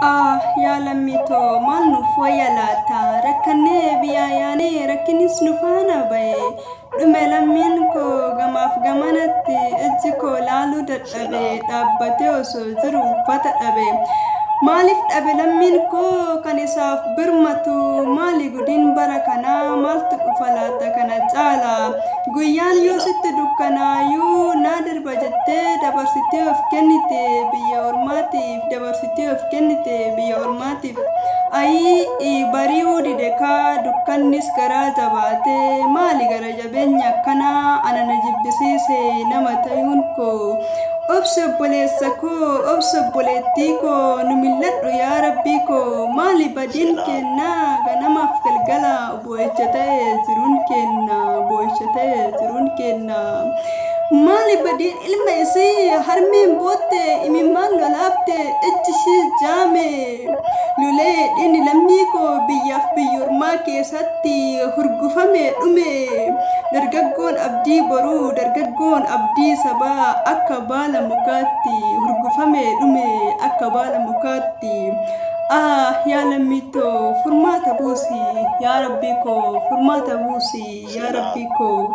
Ah, yaa lammii too, maal nuuf wayya laata? Rakkannee biyyaa yaanee, rakkinis nu faana ba'e. Dhume lammiin koo gamaaf gamanatti, ijji koo laaluu dadhabe, dhaabbatee osoo jiru uffata dhabe. Maaliif dhabe lammiin koo kan isaaf birmatu? Maali gudiin bara kanaa? Maaltu dhufa laata kana caala? Guyyaan yoo sitti dukkanaayyuu, naa darba jettee dabarsitee of kennite biyya ormaatiif, dabarsitee of kennite biyya ormaatiif. Ayii, bari'uu dide kaa, dukkannis garaa jabaate. Maali gara jabeenya akkanaa? Ana na jibbisiise nama tayuun koo. Obsi obboleessa koo, obsi obboleettii koo, nu mil'adhu yaa rabbii koo. Maali badiin kennaa? Ganamaaf galgala boo'icha ta'e jiruun kenna, boo'icha ta'e jiruun kenna. Maali badiin ilma isii? Harmeen bootte, imimmaan lolaafte, ijji ishii jaame. Lolee dhiigni lammii koo biyyaaf biyyoormaa keessatti hurgufame dhume. Dargaggoon abdii boruu, dargaggoon abdii sabaa akka baala mukaatti hurgufame dhume, akka baala mukaatti. Ah, yaa lammii too, furmaata buusi yaa rabbii koo, furmaata buusi yaa rabbii koo.